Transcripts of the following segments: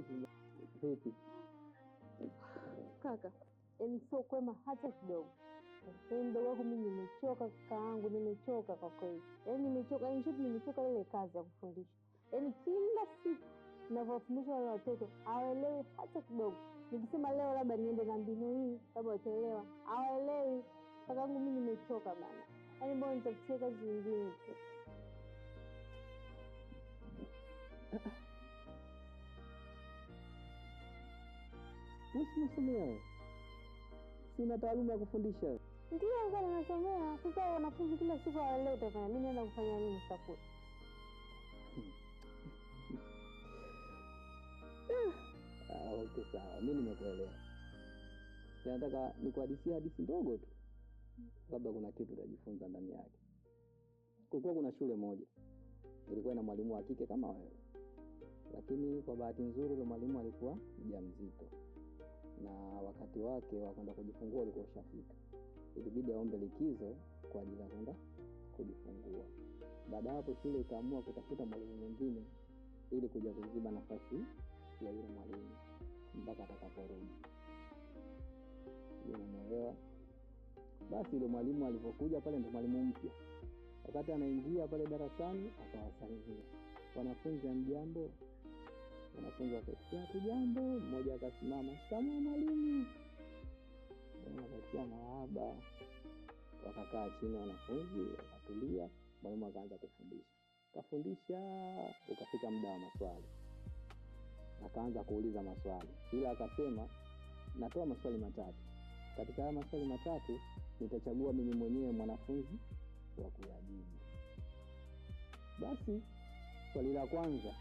Vipi? Vipi? Kaka, yaani sio kwema hata kidogo. Yaani mdogo wangu mimi nimechoka kakaangu, nimechoka kwa kweli. Yaani nimechoka, yaani shote nimechoka ile kazi ya kufundisha. Yaani kila siku ninavyowafundisha wale watoto hawaelewi hata kidogo. Nikisema leo labda niende na mbinu hii, labda wataelewa. Hawaelewi. Kakaangu mimi nimechoka bana. Yaani mbona nitafutie kazi nyingine tu. Wewe si unasomea wewe? Si una taaluma ya kufundisha? Ndio kaka nimesomea. Sasa wanafunzi kila siku hawaelewi utafanya. Mimi naenda kufanya nini sasa kule? Ah, okay sawa. Mimi nimekuelewa. Nataka nikuhadisie hadithi ndogo tu. Labda kuna kitu utajifunza ndani yake. Kulikuwa kuna shule moja. Ilikuwa na mwalimu wa kike kama wewe. Lakini kwa bahati nzuri yule mwalimu alikuwa mjamzito. Na wakati wake wa kwenda kujifungua ulikuwa ushafika. Ilibidi aombe likizo kwa ajili ya kwenda kujifungua. Baada hapo shule ikaamua kutafuta mwalimu mwingine ili kuja kuziba nafasi ya yule mwalimu mpaka atakaporudi. Unaelewa? Basi yule mwalimu alipokuja pale ndo mwalimu mpya. Wakati anaingia pale darasani akawasalimia. Wanafunzi hamjambo? Wanafunzi wakaitikia hatujambo. Mmoja akasimama, shikamoo mwalimu. Wakaitikia marahaba. Wakakaa chini wanafunzi, wakatulia. Mwalimu akaanza kufundisha. Kafundisha, ukafika muda wa maswali. Akaanza kuuliza maswali. Ila akasema natoa maswali matatu. Katika haya maswali matatu nitachagua mimi mwenyewe mwanafunzi wa kuyajibu. Basi swali la kwanza,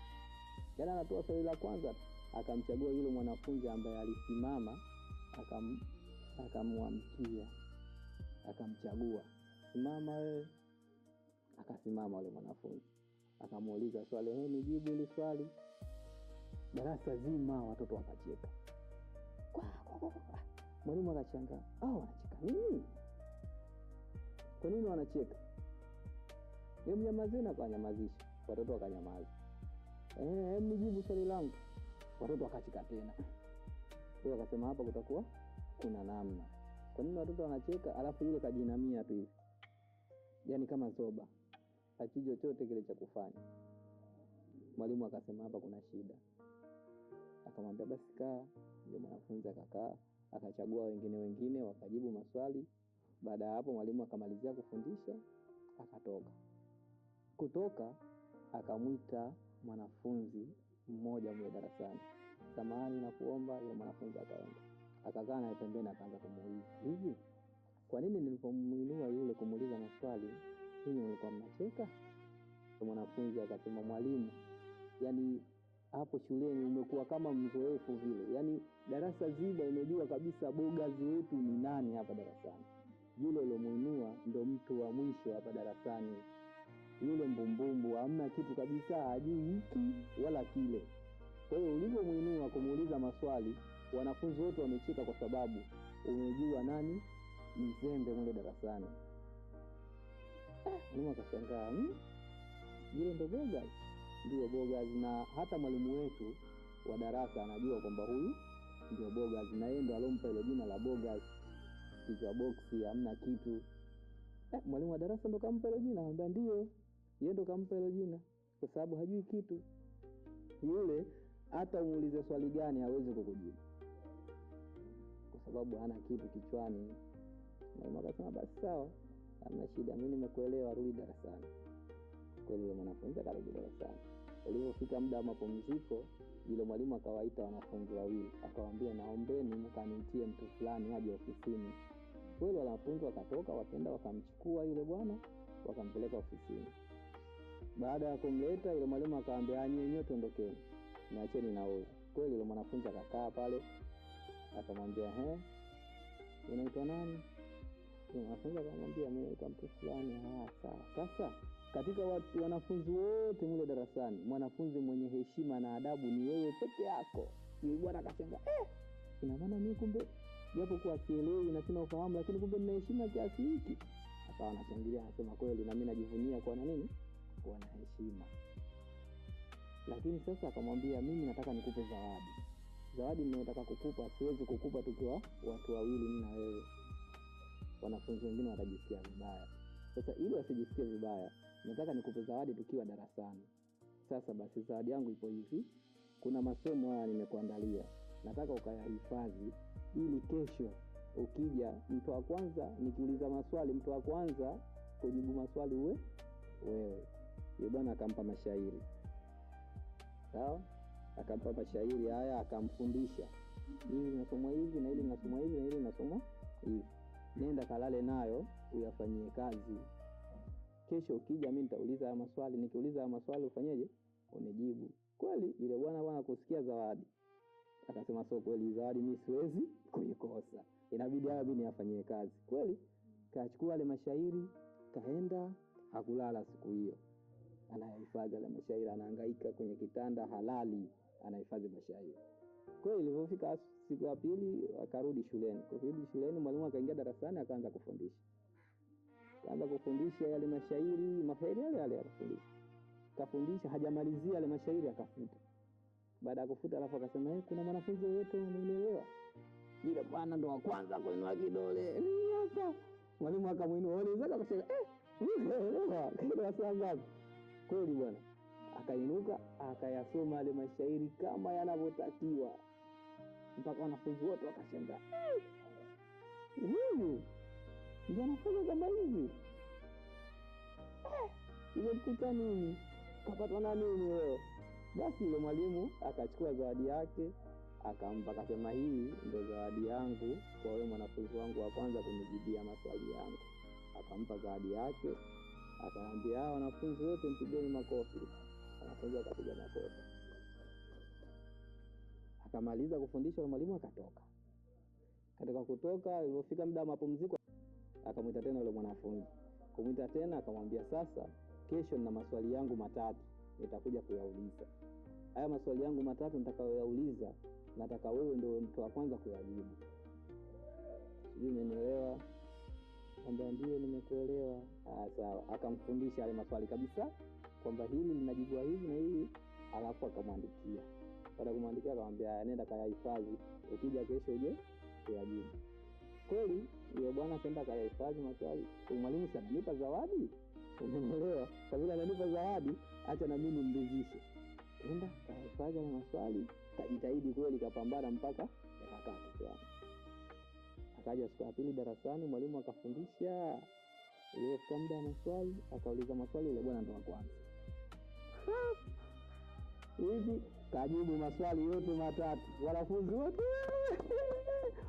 jana anatoa swali la kwanza, akamchagua yule mwanafunzi ambaye alisimama, akamwamkia, akamchagua. Simama wewe. Akasimama yule mwanafunzi. Akamuuliza swali, "He, nijibu hili swali." Darasa zima watoto wakacheka. Kwa kwa kwa. Mwalimu akashangaa, "Ah, wanacheka nini? Kwa nini wanacheka?" Hebu nyamazeni, akawanyamazisha. Watoto wakanyamaza. Hebu nijibu swali langu. Watoto wakacheka tena. Huyo akasema hapa kutakuwa kuna namna. Kwa nini watoto wanacheka alafu yule kajinamia tu hivi? Yaani kama zoba. Hajui chochote kile cha kufanya. Mwalimu akasema hapa kuna shida. Akamwambia basi kaa. Yule mwanafunzi akakaa, akachagua wengine wakajibu maswali. Baada ya hapo mwalimu akamalizia kufundisha, akatoka. Kutoka akamwita mwanafunzi mmoja mle darasani. Samahani na kuomba. Yule mwanafunzi akaenda. Akakaa naye pembeni akaanza kumuuliza, "Hivi kwa nini nilipomuinua yule kumuuliza maswali ninyi mlikuwa mnacheka?" Mwanafunzi akasema, "Mwalimu, yani hapo shuleni umekuwa kama mzoefu vile. Yani darasa zima umejua kabisa bogazi wetu ni nani hapa darasani. Yule uliomuinua ndo mtu wa mwisho hapa darasani. Yule mbumbumbu hamna kitu kabisa, hajui hiki wala kile. Kwa hiyo ulivyomuinua kumuuliza maswali, wanafunzi wote wamecheka kwa sababu umejua nani mzembe mle darasani." Mwalimu akashangaa, yule ndo bogazi? Ndio bogazi, na hata mwalimu wetu wa darasa anajua kwamba huyu ndio bogazi, na yeye ndo alompa ile jina la bogazi. Kichwa boksi, hamna kitu. Mwalimu wa darasa ndo kampa ile jina? Anambia ndio, yeye ndo kampa ile jina kwa sababu hajui kitu. Yule hata umuulize swali gani hawezi kukujibu kwa sababu hana kitu kichwani. Mwalimu akasema basi sawa, hamna shida, mimi nimekuelewa, rudi darasani. Kweli yule mwanafunzi akarudi darasani. Ulipofika muda wa mapumziko, yule mwalimu akawaita wanafunzi wawili, akawaambia naombeni mkaniitie mtu fulani aje ofisini. Kweli wanafunzi wakatoka, wakaenda wakamchukua yule bwana, wakampeleka ofisini. Baada ya kumleta yule mwalimu akawaambia, "Nyinyi nyote ondokeni, niacheni na huyu." Kweli yule mwanafunzi akakaa pale, akamwambia, "He, unaitwa nani?" Yule mwanafunzi akamwambia, "Mimi naitwa mtu fulani." "Ah, sawa. Sasa katika wanafunzi wote mle darasani, mwanafunzi mwenye heshima na adabu ni wewe peke yako." Yule bwana akashangaa, ina maana mimi kumbe japo kwa sielewi na sina ufahamu, lakini kumbe nina heshima kiasi hiki. Akawa anashangilia anasema kweli na mimi najivunia kwa na nini? Kuwa na heshima. Lakini sasa akamwambia, mimi nataka nikupe zawadi. Zawadi ninayotaka kukupa siwezi kukupa tukiwa watu wawili, mimi na wewe. Wanafunzi wengine watajisikia vibaya. Sasa ili wasijisikie vibaya, nataka nikupe zawadi tukiwa darasani. Sasa basi zawadi yangu ipo hivi. Kuna masomo haya nimekuandalia, nataka ukayahifadhi ili kesho ukija, mtu wa kwanza nikiuliza maswali, mtu wa kwanza kujibu maswali uwe wewe. Yule bwana akampa mashairi. Sawa? Akampa mashairi haya, akamfundisha. Hili linasomwa hivi na hili linasomwa hivi na hili linasomwa hivi. Nenda kalale nayo uyafanyie kazi. Kesho ukija mimi nitauliza haya maswali, nikiuliza haya maswali ufanyeje? Unijibu. Kweli yule bwana kusikia zawadi akasema, sio kweli, zawadi mimi siwezi kuikosa, inabidi haya mimi niyafanyie kazi. Kweli kachukua yale mashairi, kaenda, hakulala siku hiyo, anayahifadhi yale mashairi, anahangaika kwenye kitanda halali, anahifadhi mashairi. Kweli ilipofika siku ya pili akarudi shuleni. Kurudi shuleni, mwalimu akaingia darasani akaanza kufundisha. Akaanza kufundisha yale mashairi, mashairi yale yale akafundisha. Kafundisha, hajamalizia yale mashairi akafuta. Baada ya kufuta alafu akasema, kuna mwanafunzi yeyote ameelewa? Yule bwana ndo wa kwanza kuinua kidole. Mimi hapa. Mwalimu akamuinua, wale akasema, wewe kaelewa saa ngapi? Kweli bwana. Akainuka akayasoma yale mashairi kama yanavyotakiwa. Mpaka wanafunzi wote wakashangaa. Huyu ndio anafanya kama hivi. Imemkuta nini? Kapatwa na nini leo? Basi yule mwalimu akachukua zawadi yake akampa, akasema, hii ndio zawadi yangu kwa wewe mwanafunzi wangu wa kwanza kunijibia maswali yangu. Akampa zawadi yake, akamwambia wanafunzi wote mpigeni makofi. Wanafunzi wakapiga makofi. Akamaliza kufundisha mwalimu akatoka. Katika kutoka, ilipofika muda wa mapumziko akamwita tena yule mwanafunzi. Kumwita tena akamwambia, sasa kesho nina maswali yangu matatu nitakuja kuyauliza. Haya maswali yangu matatu nitakayoyauliza, nataka wewe ndio mtu wa kwanza kuyajibu. Sijui umenielewa? Mwambia ndio nimekuelewa. Sawa. Akamfundisha yale maswali kabisa kwamba hili linajibiwa hivi na hili, alafu akamwandikia. Baada kumwandikia akamwambia, nenda kayahifadhi, ukija kesho uje kuyajibu. Kweli yule bwana akaenda kayahifadhi maswali. Mwalimu si ananipa zawadi? Umenielewa? Kwa vile ananipa zawadi, acha na mimi nimridhishe. Nenda kayahifadhi maswali, kajitahidi kweli, kapambana mpaka yakakaa kichwani. Akaja siku ya pili darasani, mwalimu akafundisha. Ilipofika muda wa maswali, akauliza maswali, yule bwana ndo wa kwanza. Hivi kajibu maswali yote matatu. Wanafunzi wote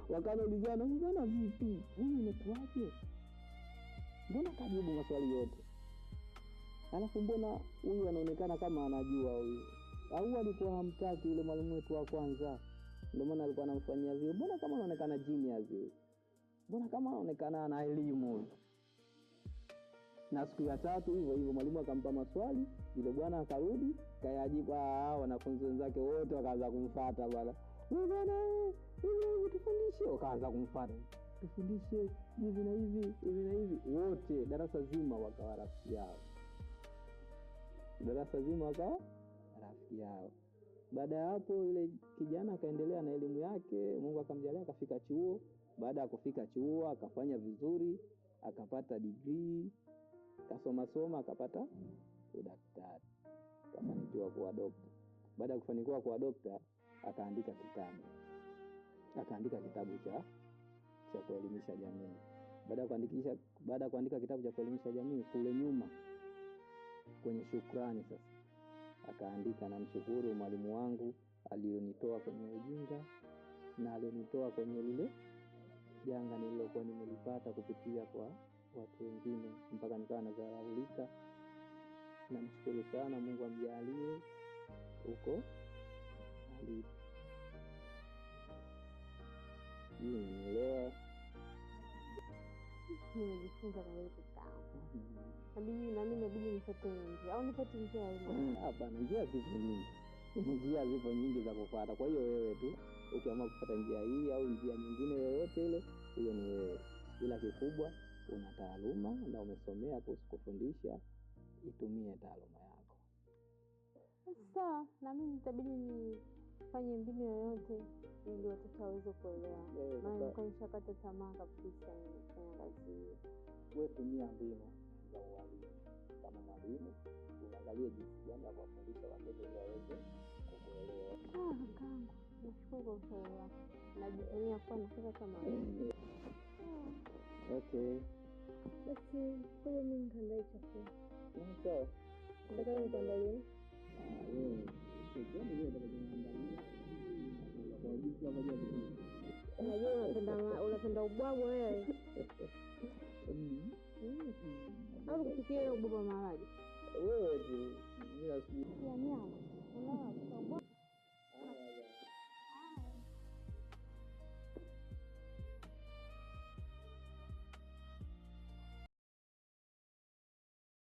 wakaulizana, mbona vipi? Huyu imekuaje? Mbona kajibu maswali yote? Alafu mbona huyu anaonekana kama anajua huyu? Au alikuwa hamtaki yule mwalimu wetu wa kwanza? Ndio maana alikuwa anamfanyia vile. Mbona kama anaonekana genius huyu? Mbona kama anaonekana ana elimu huyu? Na siku ya tatu hivyo hivyo mwalimu akampa maswali, yule bwana akarudi kayajibu. Wanafunzi wenzake wote wakaanza kumfuata bwana. Wewe bwana, hivi tufundishe. Wakaanza kumfuata. Tufundishe hivi na hivi, hivi na hivi. Wote darasa zima wakawa rafiki yao. Darasa zima wakawa rafiki yao. Baada ya hapo yule kijana akaendelea na elimu yake, Mungu akamjalia akafika chuo. Baada ya kufika chuo akafanya vizuri, akapata degree, kasoma soma akapata udaktari. Akafanikiwa kuwa dokta. Baada ya kufanikiwa kuwa dokta akaandika kitabu. Akaandika kitabu cha kuelimisha jamii. Baada ya kuandika kitabu cha kuelimisha jamii, kule nyuma kwenye shukrani sasa akaandika, namshukuru mwalimu wangu alionitoa kwenye ujinga na alionitoa kwenye lile janga nililokuwa nimelipata kupitia kwa watu wengine mpaka nikawa nadharaulika. Namshukuru sana, Mungu amjalie huko alipo. Nimeelewa. Nimejifunza kwa wewe kakaangu. Na mimi inabidi nifuate njia au nifuate njia ya elimu. Hapana, njia zipo nyingi. Njia zipo nyingi za kufuata. Kwa hiyo wewe tu ukiamua kufuata njia hii au njia nyingine yoyote ile, hiyo ni wewe. Ila kikubwa una taaluma na umesomea kuhusu kufundisha, itumie taaluma yako. Sawa, na mimi nitabidi nifanye mbinu yoyote ili watoto waweze kuelewa. Maana nilikuwa nishakata tamaa kabisa kufanya kazi hiyo. Wewe tumia mbinu za ualimu. Kama mwalimu, uangalie jinsi gani ya kuwafundisha watoto ili waweze kukuelewa. Sawa kakaangu, nashukuru kwa ushauri wako. Najivunia kuwa na kaka kama wewe. Okay. Basi ngoja mimi nikaandae chakula. Sawa. Nataka nikuandalie. Unajua unapenda ubwabwa wewe. Au kupikia ubwabwa maharage? Wewe tu. Mimi.